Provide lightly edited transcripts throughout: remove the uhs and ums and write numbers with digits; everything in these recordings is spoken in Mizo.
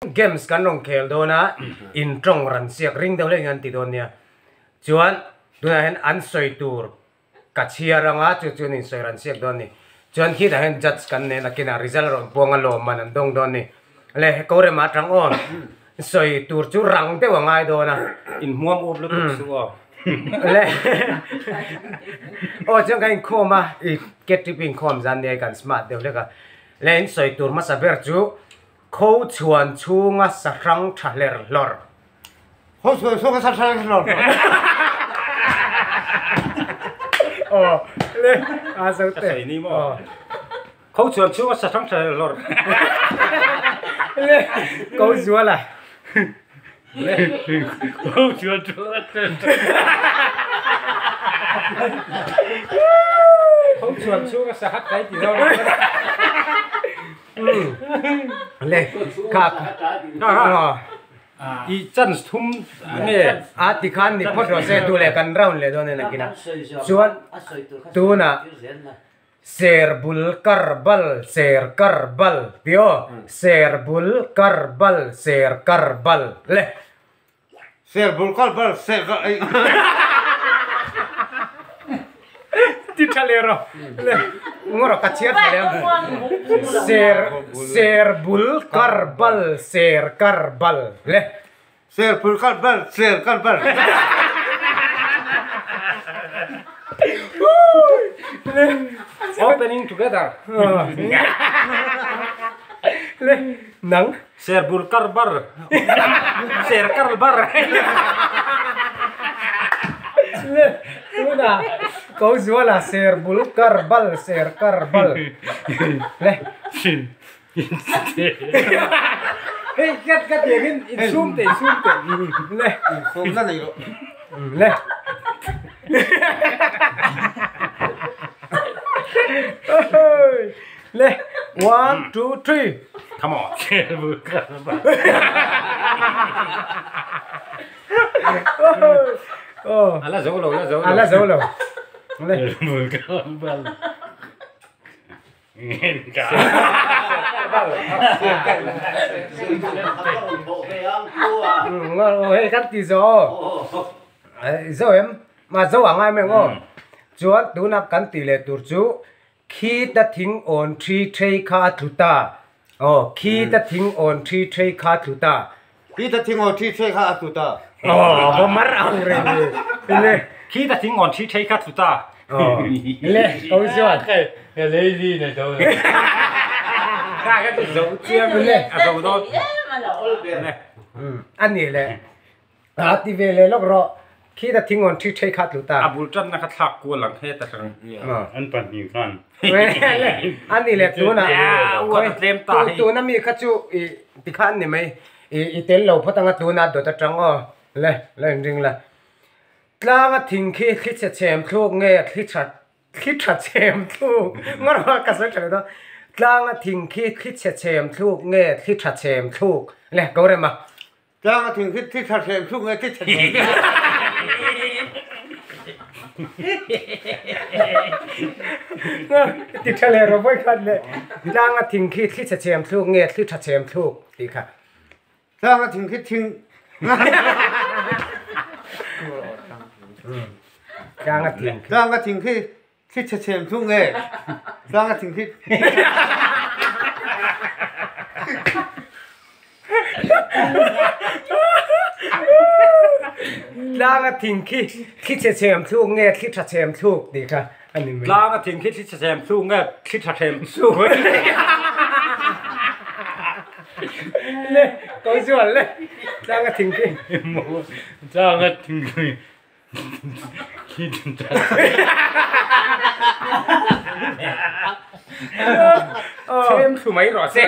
Games kan rawn khel dawn a, in tawng ran siak ring deuh hlek in an ti dawn nia. Chuan tunah hian an sawi tur ka chhiar anga chu chuan in sawi ran siak dawn a ni. Chuan khitah hian judge kan nen a kinah result a rawn puang a lawmman an dawng dawn a ni. Le he ko remah atang aw sawi tur chu rang deuh a ngai dawn a. In hmuam up lutuk chu aw. Le aw chuan kan inkhawm a, i KTP inkhawm zan nia kan smart deuh hlek a. Le in sawi tur hmasa ber chu Kho chhuan chhunga sahrang tha hler hlawr. Kho chhuan chhunga sahrang hlawr. Aw le a zo te. Ka sawi ni maw? Kho chhuan chhunga sahrang tha hler hlawr. Le ko zuala. Le kho chhuan chhunga Kho chhuan chhunga sahat kai ti zo. Le kha i chance thum nge a ti khan ni phawt rawh se tu leh kan round leh dawn a nakin a chuan tunah ser bul kar bal ser kar bal tih aw ser bul kar bal ser kar bal le Ser bul kal bal ser kal ei. Ti tha leh rawh. Le ngaw rawh ka chhiar tha leh ang. Ser ser bul kar bal ser kar bal le. Ser bul kal bal ser kal bal. Opening together. Le nang. Ser bur kar bar ser kar bar. Le tuna ko zuala ser bul kar bal ser kar bal le. Hei kat kat tiangin insum teh insum teh le. Insum na nei rawh. Le. Le one two three. Come on. Oh. A la zo lo, la zo lo. A la zo lo. Le. Hei kan ti zo. Zo em? Ma zo a ngai mai ang aw. Chuan tuna kan ti leh tur chu Khi ta thing awn thi thei kha a tlu ta. Aw, khi ta thing awn thi thei kha a tlu ta. Khi ta thing awn thi thei kha a tlu ta. Aw, va mar ang reng ni. Ile. Khi ta thing awn thi thei kha tlu ta. Aw, ile, ko chuan. Ka lazy na zo lo. Ka ka ti zo chiam ile. A zo dawn. A ni le. A ti ve leh lawk rawh. Khi ta thing awn thi thei kha tlu ta. A bul tanna kha thlak kual ang he ta hrang. An pahnih khan. A ni leh tuna. Uat a tlem ta hei. Tuna mi kha chu i ti khan ni mai. I tel lo phawt anga tuna dawt atang aw. Le la inring la. Tlanga thing khi thli chhe chhem thluk nge thli tha thli tha chhem thluk. Ngarawh ka sawi tha leh dawn. Tlanga thing khi thli chhe chhem thluk nge thli tha chhem thluk. Le ko rem a. Tlang a thing khi thi tha hrem thluk nge thi tha hrem Ti tha leh rawh vawi khat leh tlang a thing khi thli chhe chhem thluk nge thli tha chhem thluk tih kha. Tlang a thing khi thing Tlang a thing khi. Tlang a thing khi thli chhe chhem thluk nge tlang a thing khi. Tlang a thing khi thli chhe chhem thluk nge thli tha chhem thluk tih kha a ni mai. Tlang a thing khi thli chhe chhem thluk nge thli tha chhem thluk. Le ko zual le tlang a thing khi. Tlang a thing khi Them thlu mai rawh se.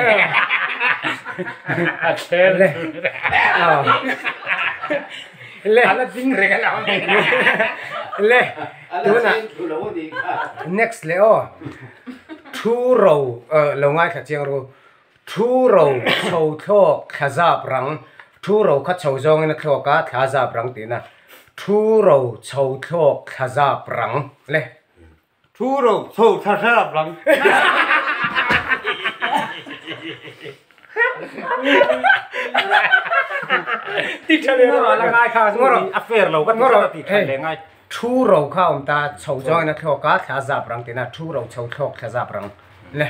A them le. Le. A la ding reng a lo. Le. Tuna. Next le aw. Thu ro lo ngaithla chiang ru. Thu ro chho thlawk thla zap rang, Thu ro kha chho zawngin a thlawk a, thla zap rang tihna. Thu ro chho thlawk thla zap rang le. Thu ro chho thla zap rang. Ti tha leh rawh. La ngai kha a fair lo ka ti tlat a ti tha leh ngai. Thu ro kha awm ta chho zawngin a thlawk a thla zap rang tina thu ro chho thlawk thla zap rang le.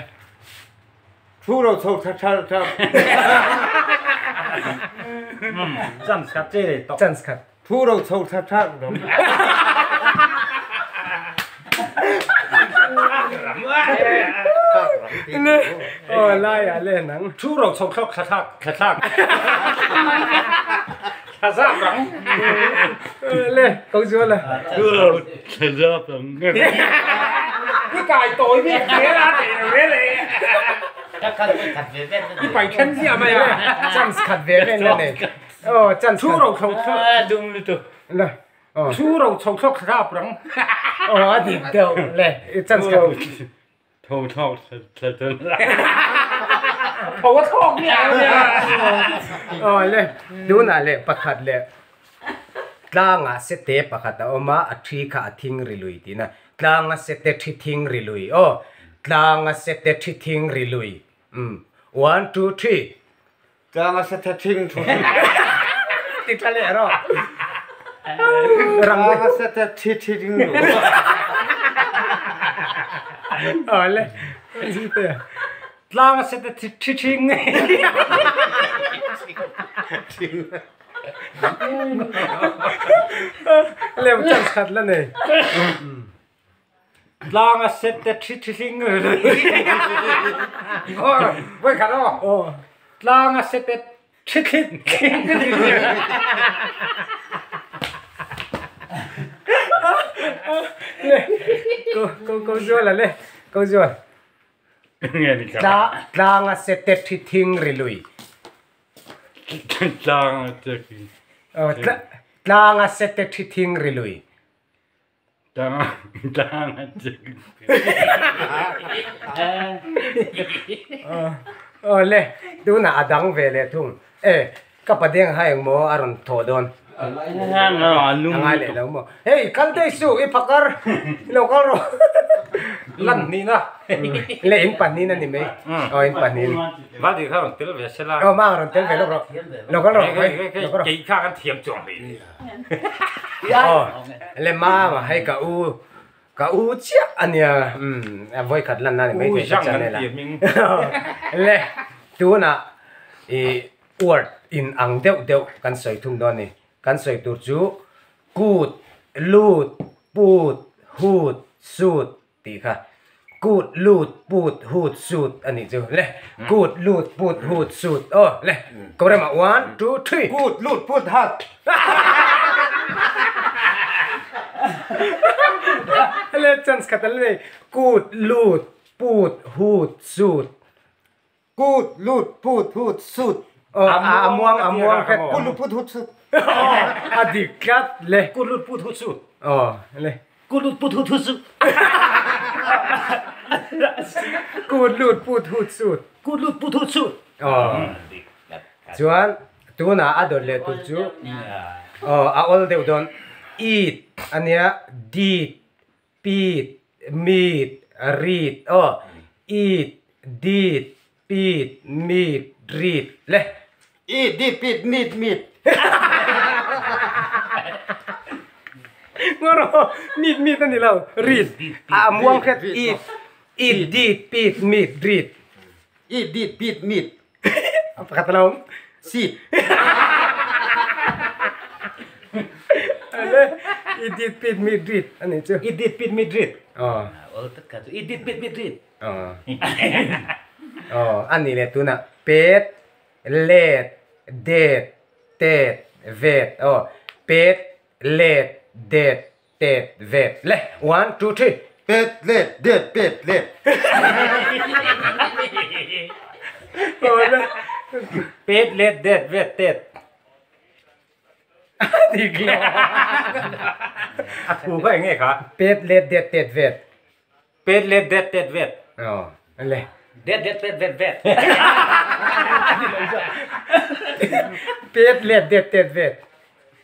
Thu ro chho thla thla thla. Chance khat che leh tawh. Chance khat. Thu ro chho thla thla ram. Aw lai ah le nang. Thu ro chho thlawk thla thlak thla thlak. Thla zap rang. Le ko zual a. Thu ro thla zap rang. Cái cài tối biết thế là để rồi đấy. I pai then zia mai a. Chance khat ve ve na nei. Aw chance Thu ro chho thlawk. Dum lutuk. Le. Aw. Thu ro chho thlawk thla zap rang. Aw a dik deuh le. Chance khat. Tho thlawk thla thla. Tho a thlawk ni a. Aw le. Tunah le pakhat le tlangah sete pakhat a awm a, a thi kha a thing ri lui tihna. Tlanga sete thi thing ri lui. Aw. Tlanga sete thi thing ri lui. Umm. One, two, three. Tlanga sete thing thu. Ti tha leh rawh. Tlanga sete thi thing lui. Aw le. Tlanga sete thi thing. Leu chance khat la nei. Tlanga sete thi thing. Voi khat aw. Tlanga sete thi thing. Le ko ko ko zual a le ko zual. Nge ni ka. Tla tlanga sete thi thing ri lui. Tlanga sete. Aw tla tlanga sete thi thing ri lui. Tlanga tlanga sete. Aw le tunah a dang ve leh thung. E ka padeng hai ang maw a rawn thawh dawn. A ngai leh lo maw. Hei kal daih suh i phakar i lo kal rawh. Lan hnihna. Le in pahnihin a ni mai. Aw in pahnihin. Valdi kha rawn tel ve se la. Aw mang rawn tel ve lawk rawh. Lo kal rawh. Lo kal rawh. Kei kha kan thiam chuang hlei. Aw le mama hei ka u ka u chiah a nia umm a vawi khat lan na ni mai thei ka channel a. Le tunah i word in ang deuh deuh kan sawi thung dawn a ni. Kan sawi tur chu kut, lut, put, hut, sut tih kha. Kut, lut, put, hut, sut a nih chu. Le, kut, lut, put, hut, sut. Aw, le, ko rema one, two, three. Kut, lut, put, hat. Le, chance khat a la nei. Kut, lut, put, hut, sut. Kut, lut, put, hut, sut. Aw, a muang, a muang hret. Kut, lut, put, hut, sut. Aw, a dik tlat le. Kut, lut, put, hut, sut. Aw, le. Kut, lut, put, hut, hut, sut. Kut, lut, put, hut, sut. Kut, lut, put, hut, sut. Aw, chuan tunah a dawt leh tur chu aw a awl deuh dawn. It ania, dit, Pit, mit, rit, aw, it, dit, pit, mit, rit, le. It, dit, pit, nit, mit. Ngaw rawh, mit, mit a ni lo, rit, a muang hret, it, it, dit, pit, mit, rit. It, dit, pit, mit. A pakhat a lo awm. Sit. Ale, it, dit, pit, mit, rit a nih chu. It, dit, pit, mit, rit. Aw. Ol tak kha chu. It, dit, pit, mit, rit. Aw. Aw, a nih leh tunah pet, let, det, tet, vet. Aw, pet, let, det, Tet vet le one two three. Pet let det pet let. Pet let det vet tet. Dik lo. A thu kha enge kha? Pet let det tet vet. Pet let det tet vet. Aw le. Det det pet vet vet. Pet let det tet vet.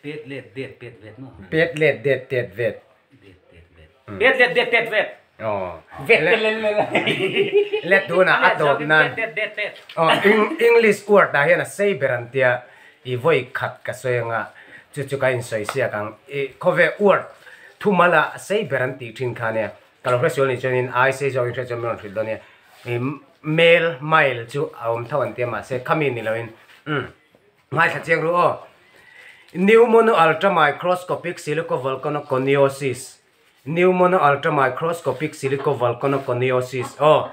Pet let det pet vet maw? Pet let det tet vet. Det tet vet. Pet let det tet vet. Aw. Vet le le le. Let tunah a tawp nan. Det det tet. Aw English word ah hian a sei ber an tia. I vawi khat ka sawi anga chu chu ka insawi siak ang. I khawvel word thumal ah sei ber an tih thin kha nia. Ka lo hre sual nih chuanin ai sei zawk in hre chuan min rawn hrilh dawn nia. I mel, mile chu a awm tho an tia mahse khami ni loin umm ngaithla chiang ru aw. Pneumono ultramicroscopic silicovolcanoconiosis Pneumono ultramicroscopic silicovolcanoconiosis aw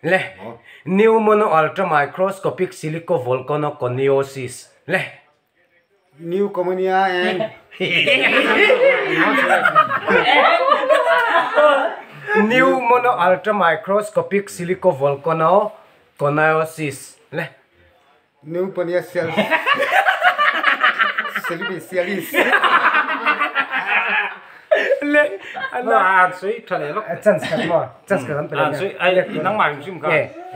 le Pneumono ultramicroscopic silicovolcanoconiosis le. Pneumonia and Pneumono ultramicroscopic silicovolcanoconiosis le. Pneumonia cell Celibicialis. Le An sui tha le lok. Chance khat maw? Chance khat an pe An sui ai nangmah hrimhrim kha.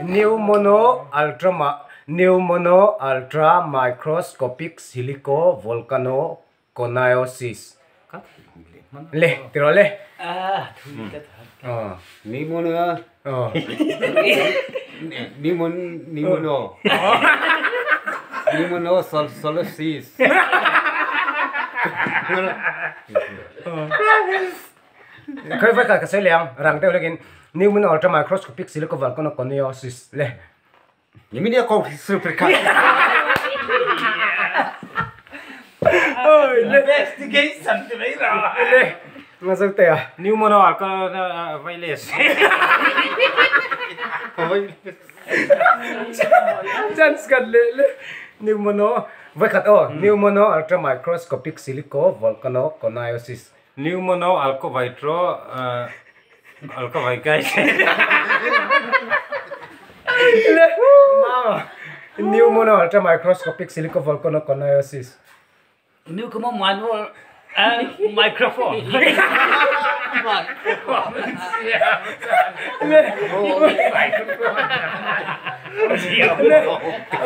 Pneumono ultra Pneumono ultramicroscopic silicovolcanoconiosis. Le tiraw le. Pneumonia Pneumon Pneumono Pneumono solosis. Khoi vai ka sawi leh ang rang deuh hlekin Pneumono ultramicroscopic silicovolcanoconiosis le. Pneumonia ko super kha. Investigation ti mai ra. Le nga zo te a. Pneumono ka vailes. Chance kan le le Pneumono vai khat aw Pneumono ultramicroscopic silicovolcanoconiosis. Pneumono alcovitro alcovicais. Le mama Pneumono ultramicroscopic silicovolcanoconiosis. Pneumono manual and microphone. Le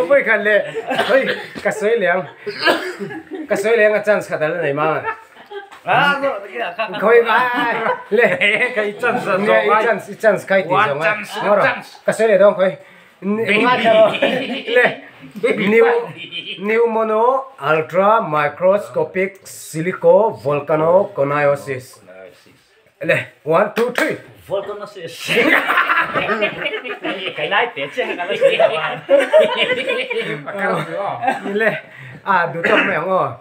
vai khat le hei ka sawi leh ang ka sawi leh ang a chance khat a la nei mang a. Khawi ai le Ka i chance a i zawng ai. chance i chance kai ti One zawng ai. chance, Ngaw rawh chance. ka sawi leh dawn khawi le new pneumono ultramicroscopic silicovolcanoconiosis. Le 1 2 3. Volcanosis. Cái này té che cái này. Le a du tawk mai ang aw.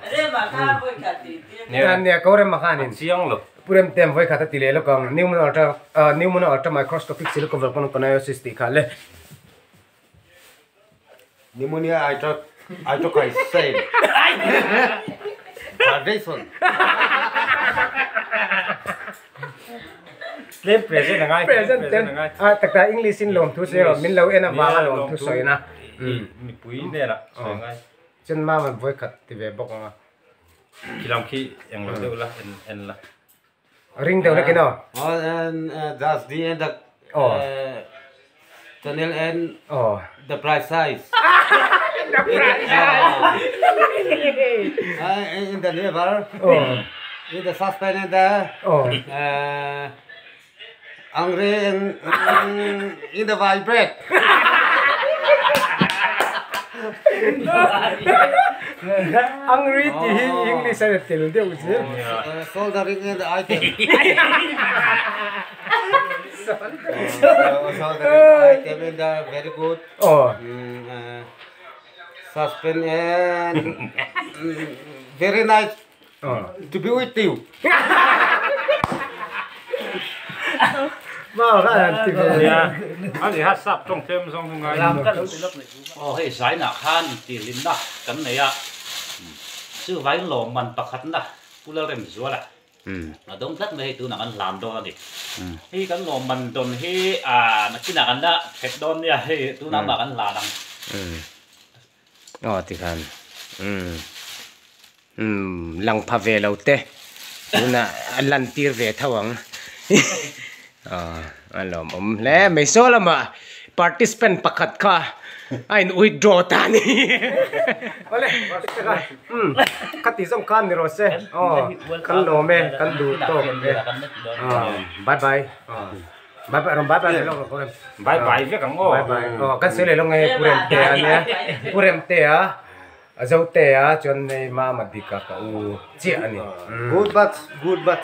Nia ko rem makhanin. Chiang lo. Purem tem voi khat a ti leh lawk ang pneumono ultra pneumono ultramicroscopic silicovolcanoconiosis tih kha le. Pneumonia I talk I talk I say. Foundation. Tlem present a ngai. Present ten a tak tak English in lawm thu sawi rawh min lo en avanga lawm thu sawi na. Mipui nena sawi ngai. Chuan mama vawi khat ti ve bawk ang a. Khi lam khi eng lo deuh la en en la. Ring deuh hlek in aw. Oh and that's the end of channel and the price size. The price size. In the liver. In the suspense and the angry and in the vibrate. Angry tih hi English a tel deuh zel. Soldering in the item. Soldering item in the very good. Suspense and very nice to be with you. Mau kha an ti ve. Nia a ni ha sap tawng tlem zawng chu ngai. Aw hei zainah khan intihhlimna kan nei a, chuvangin lawmman pakhatna Pu Lalremzuala a dawng tlat mai hei tunah kan hlan dawn a ni. Hei kan lawmman dawn hi nakinah kan la thlek dawn nia hei tunah mah kan hlan ang. Aw tikhan umm umm lang pha ve lo te tunah a lan tir ve tho ang aw a lawmawm hle mai saw lamah participant pakhat kha a in withdraw ta a ni awle umm khati zawng khan ni rawh se aw kan lawm e kan duh tawk e aw bye bye aw. Bye bye rawng bye bye leh lawk rawh Purem. Bye bye vek ang aw. Bye bye aw kan sawi leh lawk nge Purem te a nia Purem te a A Zote a chuan hei Mama Dika ka u chiah a ni. Good but good but.